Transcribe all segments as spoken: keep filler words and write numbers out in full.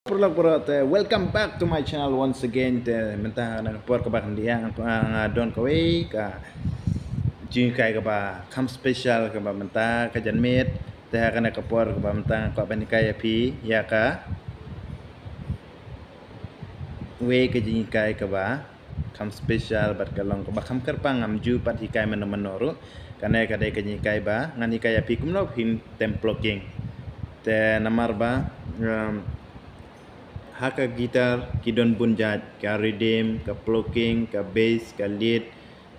Paralok baroh, te welcome back to my channel once again. Te mynta na ka por kaba khyndiat nga don kawei ka jinghikai kaba kham special kaba mynta ka janmiet. Te ha kane ka por kaba mynta nga kwah ban hikai ïa phi ïa kawei ka jinghikai kaba kham special bad ka long kaba kham kyrpang, ngam ju pat hikai mano mano ruh. Kane ka dei ka jinghikai ba ngan hikai ïa phi kumno phin tem plucking. Te namar ba, um, ha ka guitar ki don bun jait, ka rhythm, ka plucking, ka bass, ka lead,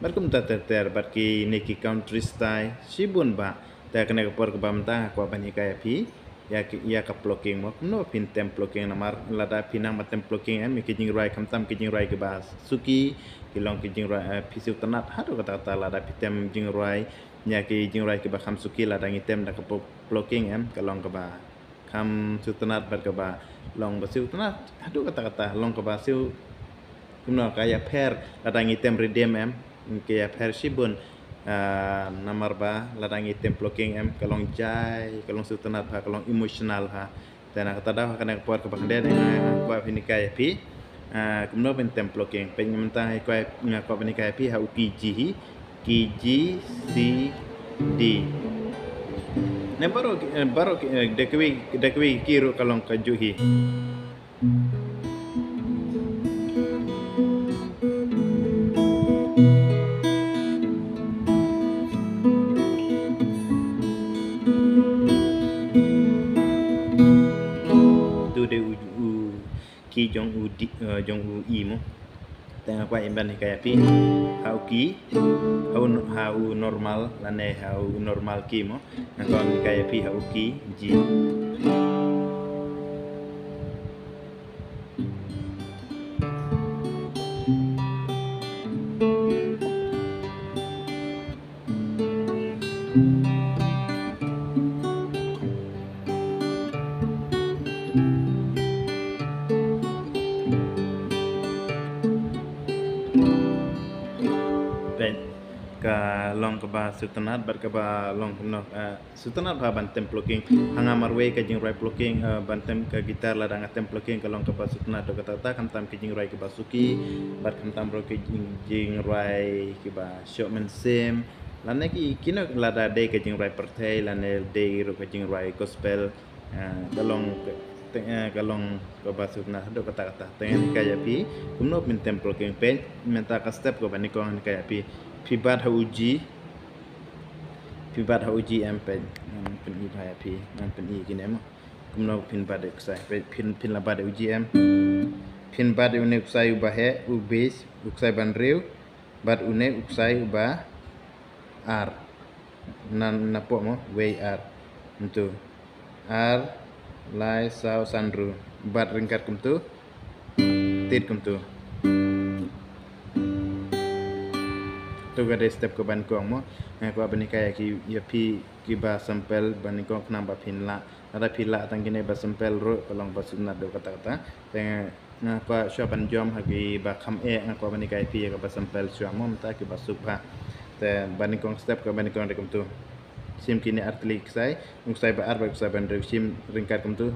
bad kumta ter ter, bad kine ki country style shibun bah. Te kane ka por kaba mynta nga kwah ban hikai ïa phi ïa ki, ïa ka plucking mo, kumno phin tem plucking. Namar lada phi nang ban tem plucking em, ki jingrwai khamtam ki jingrwai kiba suki, ki long ki jingrwai, eh, phi sngewtynnat haduh katta katta lada phi tem jingrwai ïa ki jingrwai kiba kham suki. Lada ngi tem da ka pl-, plucking em, ka long kaba kham sngewtynnat bad kaba long ba sngewtynnat haduh katta katta, long kaba sngewtynnat. Kumno ka ïapher lada ngi tem rhythm em, ka ïapher shibun. Ah, namar ba lada ngi tem plucking em, ka long jai, ka long sngewtynnat ha, ka long emotional ha. Te na kata daw ha kane ka por kaba khyndiat nga kwah ban hikai ïa phi, ah, kumno phin tem plucking. Peit mynta nga kwah, nga kwah ban hikai ïa phi ha u key G hi, key G, C, D. Ne baroh, eh, baroh, eh, da kawei, da kawei key ruh ka long kajuh hi. Tu dei u, u key jong u D, eh, jong u E mo. Te nga kwah ban hikai ïa phi ha u key, ha u, ha u normal, lane ha u normal key mo. Nga kwah ban hikai ïa phi ha u key G. Peit, ka long kaba sngewtynnat bad kaba long kumno, eh, sngewtynnat bha ban tem plucking. Ha nga marwei ka jingrwai plucking, eh, ban tem ka guitar, lada nga tem plucking ka long kaba sngewtynnat haduh katta katta, khamtam ki jingrwai kiba suki bad khamtam ruh ki jing-, jingrwai kiba shoh mynsiem. Lane ki, kino lada dei ka jingrwai pyrthei lane dei ruh ka jingrwai gospel, eh, ka long ka, te, eh, ka long kaba sngewtynnat haduh katta katta. Te ngan hikai ïa phi kumno phin tem plucking. Peit mynta ka step kaba nyngkong ngan hikai ïa phi. Phi bat ha u G. Phi bat ha u G em, peit. Ngan pyni bha ïa phi, ngan pyni kine mo. Kumno phin bat ïa u ksai. Peit, phin, phin la bat ïa u G em. Phin bat ïa une u ksai uba heh, u bass, u ksai ba hynriew, bad une u ksai uba ar. Na, napoh mo, wei, ar. Kumtu. Ar, lai, saw, san, hynriew. Bat ryngkat kumtu. Tied kumtu. Tu ka dei step kaba nyngkong mo. Nga kwah ban hikai ïa ki, ïa phi kiba sample ba nyngkong khnang ba phin lah. Lada phi lah tang kine ba sample ruh ka long ba sngewtynnat haduh katta katta. Te nga kwah shuwa ban jump ha kiba kham eh, nga kwah ban hikai ïa phi ïa kaba sample shuwa mo, mynta kiba suk bha. Te ba nyngkong, step kaba nyngkong dei kumtu. Shim kine ar tylli ki ksai, u ksai ba ar bad u ksai ba hynriew, shim ryngkat kumtu.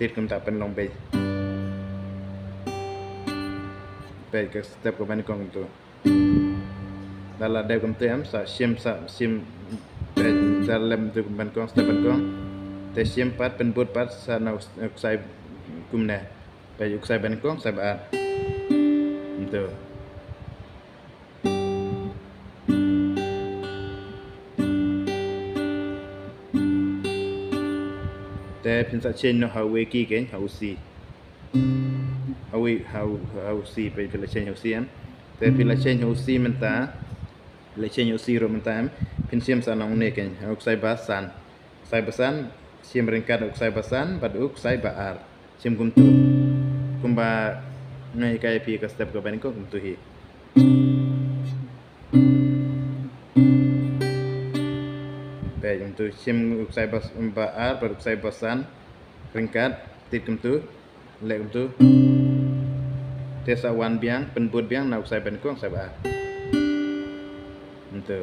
Tied kumta, pynlong bass. Peit ka step kaba nyngkong kumtu. Lada la dep kumtu em, sa shim, sa shim, peit, da lem tu ba nyngkong, step ba nyngkong. Te shim pat, pynbud pat sa na u, u ksai kumne. Peit, u ksai ba nyngkong, ksai ba ar. Kumtu. Te phin sa change noh ha uwei key kein, ha u C. Ha uwei, ha u, ha u C, peit, phi la change ha u C em. Te phi la change ha u C mynta. Phi la change ha u C ruh mynta em. Phin shim sa na une kein, ha u ksai ba san. Ksai ba san, shim ryngkat u ksai ba san bad u ksai ba ar. Shim kumtu. Kumba nga hikai ïa phi ka step kaba nyngkong kumtu hi. Peit, kumtu, shim u ksai ba, ba ar bad u ksai ba san ryngkat, tied kumtu, leh kumtu. Te sa wan biang, pynbud biang na u ksai ba nyngkong, ksai ba ar. Kumtu.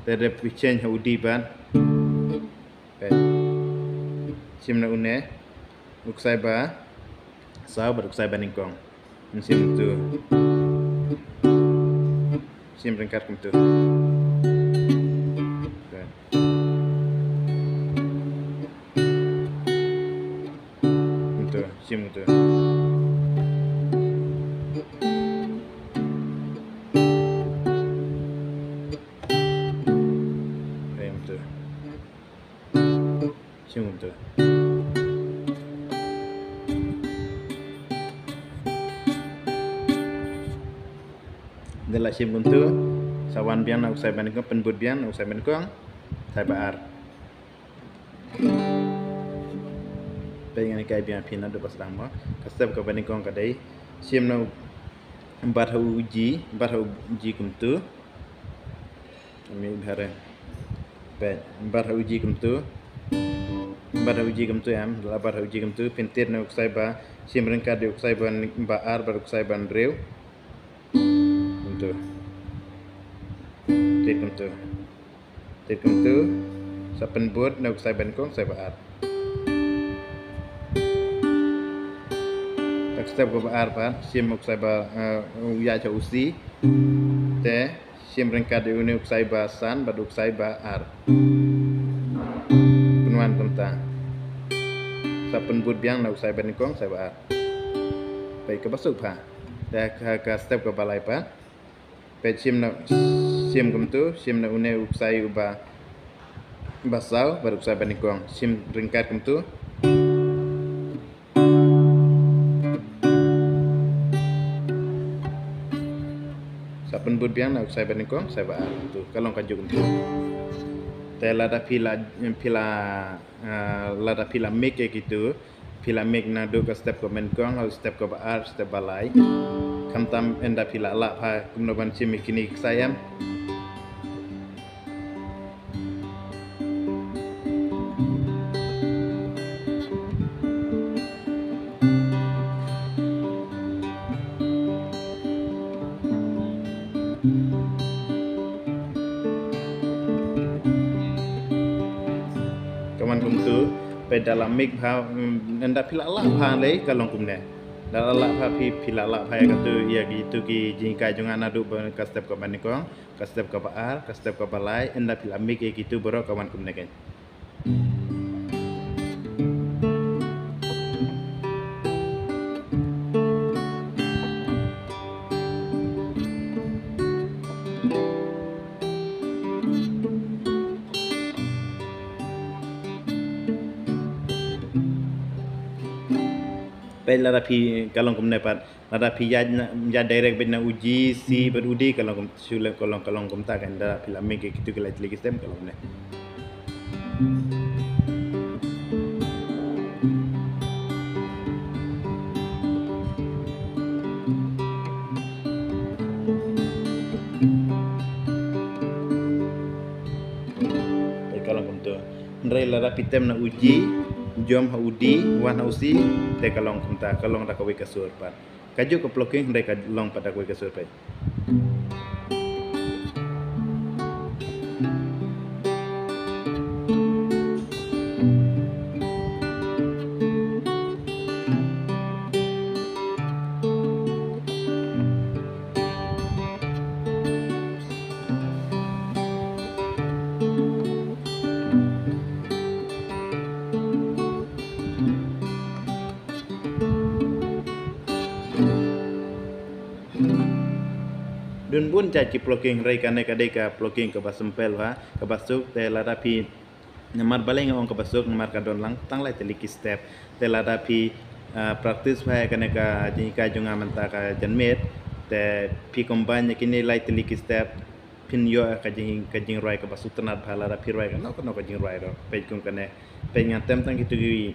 Te dep phi change ha u D bad. Peit. Shim na une. u ksai ba saw bad u ksai ba nyngkong. Ngin shim kumtu. Shim ryngkat kumtu. Kumtu, shim kumtu. Kumtu. Shim kumtu. Ynda la shim kumtu, sa wan biang na u ksai ba nyngkong, pynbud biang na u ksai ba nyngkong, ksai ba ar. Peit ngan hikai biang phi naduh ba sdang mo. Ka step kaba nyngkong ka dei shim na u bat ha u G, bat ha u G kumtu. Ami bhare. Peit, bat ha u G kumtu. Bat ha u G kumtu em, la bat ha u G kumtu, pyntit na u ksai ba, shim ryngkat da u ksai ba, ba ar bad u ksai ba hynriew. Kumtu. Tit kumtu. Tit kumtu. Sa pynbud na u ksai ba nyngkong, ksai ba ar. Ka step kaba ar pat, shim u ksai ba, eh, u ïaid ha u C. Te shim ryngkat da une u ksai ba san bad u ksai ba ar. Pynwan kumta. Sa pynbud biang na u ksai ba nyngkong, ksai ba ar. Peit kaba suk pha. Te ka, ka step kaba lai pat. Peit shim na, shim kumtu, shim na une u ksai uba, ba saw bad u ksai ba nyngkong. Shim ryngkat kumtu. Sa pynbud biang na u ksai ba nyngkong, ksai ba ar kumtu. Ka long kajuh kumtu. Te lada phi la, phi la, ah, lada phi la mix ïa kitu, phi la mix naduh ka step kaba nyngkong, ha u step kaba ar, step ba lai. Khamtam ynda phi la lah pha kumno ban shim ïa kine ki ksai em. Ka wan kumtu, peit da la mix bha, mm, ynda phi la lah bha lei ka long kumne. Da la lah bha phi, phi la lah bha ïa katu, ïa kitu ki jinghikai jong nga naduh ba ka step kaba nyngkong, ka step kaba ar, ka step kaba lai, ynda phi la mix ïa kitu baroh ka wan kumne kein. Peit lada phi ka long kumne pat, lada phi ïaid na, ïaid direct beit na u G, C bad u D ka long kum, shu leh ka long, ka long kumta kan, lada phi la mix ïa kitu ki lai tylli ki step ka long kumne. Peit ka long kumtu. Hynrei lada phi tem na u G, jump ha u D, wan ha u C, te ka long kumta, ka long da kawei ka sur pat. Kajuh ka plucking hynrei ka long pat da kawei ka sur pat. Don bun jait ki plucking, hynrei kane ka dei ka plucking kaba simple bha, kaba suk, te lada phi, namar balei nga ong kaba suk, namar ka don lang tang lai tylli ki step. Te lada phi, ah, practice bha ïa kane ka jinghikai jong nga mynta ka janmiet, te phi combine ïa kine lai tylli ki step, phin ïoh ka jing, ka jingrwai kaba sngewtynnat bha lada phi rwai kano kano ka jingrwai ruh. Peit kum kane, peit ngan tem tang kitu ki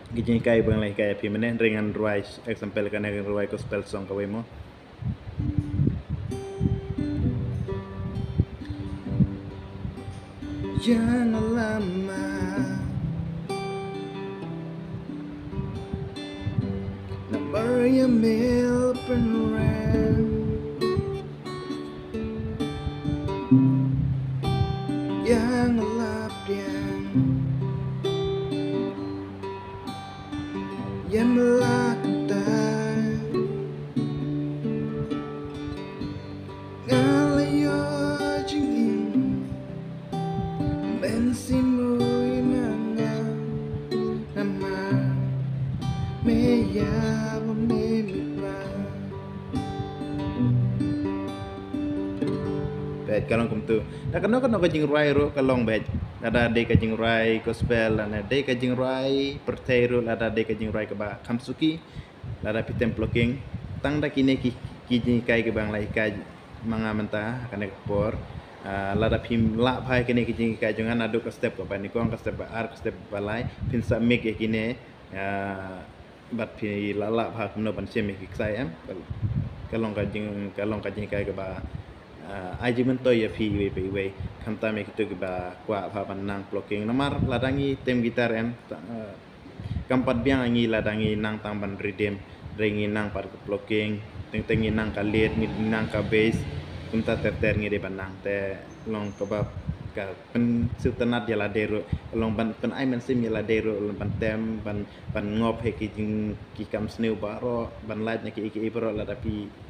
Ki jinghikai ba nga la hikai ïa phi mynne, hynrei ngan rwai example kane, ngan rwai gospel song kawei mo. Ïa nga lama namar ïa me la pynrem. Ïa nga la pdiang. Ïa me la kumta nga la ïoh jingim. Men sngewbha ma nga namar me ïa ba me me ba. Bad ka long kumtu. Da kano kano ka jingrwai ruh ka long bad. Lada dei ka jingrwai gospel, lada dei ka jingrwai pyrthei ruh, lada dei ka jingrwai kaba kham suki, lada phi tem ploking. Tang da kine ki, ki jinghikai kiba nga la hikai ma nga mynta ha kane ka por. Ah, lada phim lah bha kine ki jinghikai jong nga naduh ka step kaba nyngkong, ka step ba ar, ka step ba lai, phin sa mix ïa kine, ah, bad phi lah lah bha kumno ban shim ïa ki ksai em. Ka long ka jing, ka long ka jinghikai kaba, ah, ai jingmyntoi ïa phi iwei pa iwei. Khamtam ïa kito kiba kwah bha ban nang ploking. Namar lada ngi tem guitar em, ta-, ah, kam pat biang ngi lada ngi nang tang ban riddim, hynrei ngi nang pat ka ploking, teng teng ngi nang ka lead, ngi nang ka bass, kumta ter ter ngi dei ban nang. Te long kaba ka pynsngewtynnat ïa lade ruh, long ban pynai mynsiem ïa lade ruh, long ban tem, ban, ban ngop ha ki jing, ki kam sniew baroh, ban lait na ki, ki baroh lada phi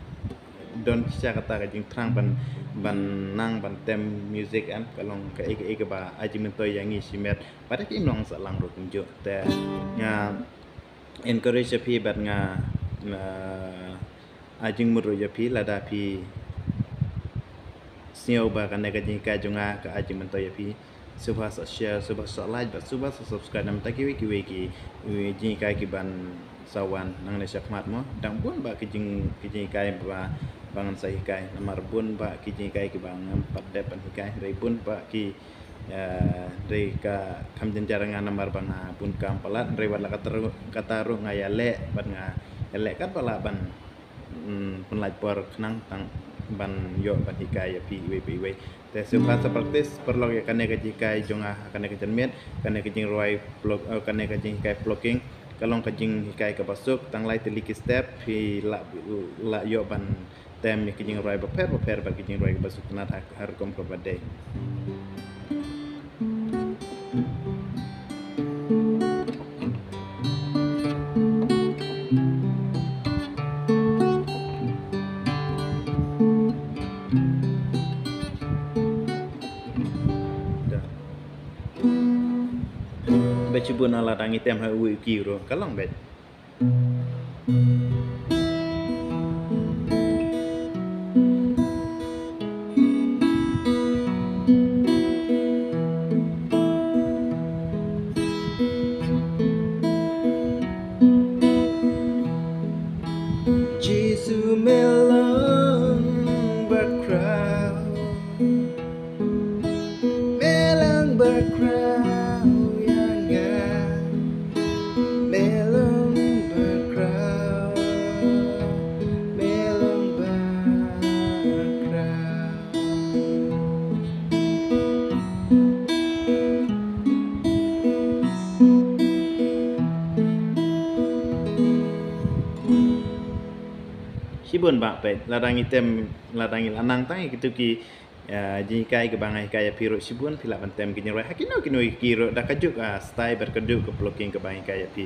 don shisha kata ka jingthrang ban, ban nang ban tem music em, ka long kaei kaei kaba ai jingmyntoi ïa ngi shimet. Bad kim long sah lang ruh kumjuh. Te nga encourage ïa phi bad nga, nga ai jingmut ruh ïa phi lada phi sngew ba kane ka jinghikai jong nga ka ai jingmyntoi ïa phi. Sngewbha sa share, sngewbha sa like, bad sngewbha sa subscribe na bynta kiwei kiwei ki, ki jinghikai kiban sa wan nangne shakhmat mo. Dang bun bha ki jing, ki jinghikai ba, ba ngan sa hikai. Namar bun bha ki jinghikai kiba ngam pat dep ban hikai. Hynrei bun bha ki, eh, hynrei ka kham jynjar nga namar ba nga bun kam palat. Hynrei wat la kata ruh, kata ruh nga ïaleh, bad nga ïaleh katba lah ban mm, pynlait por khnang tang ban ïoh ban hikai ïa phi iwei pa iwei. Te sngewbha sa practice paralok ïa kane ka jinghikai jong nga ha kane ka janmiet, kane ka jingrwai plok-, eh, kane ka jinghikai ploking. Ka long ka jinghikai kaba suk, tang lai tylli ki step phi lah, lah ïoh ban tem ïa ki jingrwai bapher bapher bad ki jingrwai kaba sngewtynnat ha, ha rukom kaba dei. Bad shibun lada ngi tem ha uwei u key ruh ka long bad. Jisu me long bakhraw. Me long bakhraw ïa nga. Me long bakhraw. Me long bakhraw. Shibun bha peit, lada ngi tem, lada ngi la nang tang ïa kito ki, eh, jinghikai kiba nga hikai ïa phi ruh shibun phi lah ban tem ki jingrwai ha kino kino ki ruh da kajuh ka style bad kajuh ka ploking kaba nga hikai ïa phi.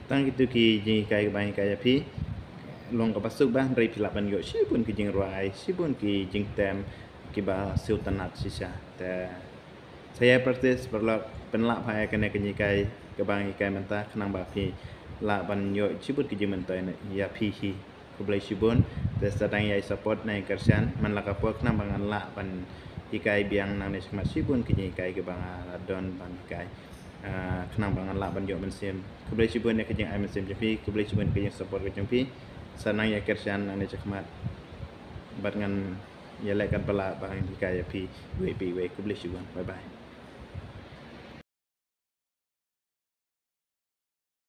Tang kito ki jinghikai kiba nga hikai ïa phi. Long kaba suk bha, hynrei phi lah ban ïoh shibun ki jingrwai, shibun ki jingtem kiba sngewtynnat shisha. Te sa ïa practice paralok, pynlah bha ïa kane ka jinghikai kaba nga hikai mynta khnang ba phi lah ban ïoh shibun ki jingmyntoi ïa phi hi. Khublei shibun. Te sa dang ïai support, nang ïai kyrshan man la ka por khnang ba ngan lah ban hikai biang nangne shakhmat shibun ki jinghikai kiba nga la don ban hikai. Ah, khnang ba ngan lah ban ïoh mynsiem. Khublei shibun ïa ka jingai mynsiem jong phi, khublei shibun ïa ka jingsupport ka jong phi. Sa nang ïai kyrshan nangne shakhmat bad ngan ïaleh katba lah ban hikai ïa phi iwei pa iwei. Khublei shibun. Bye bye.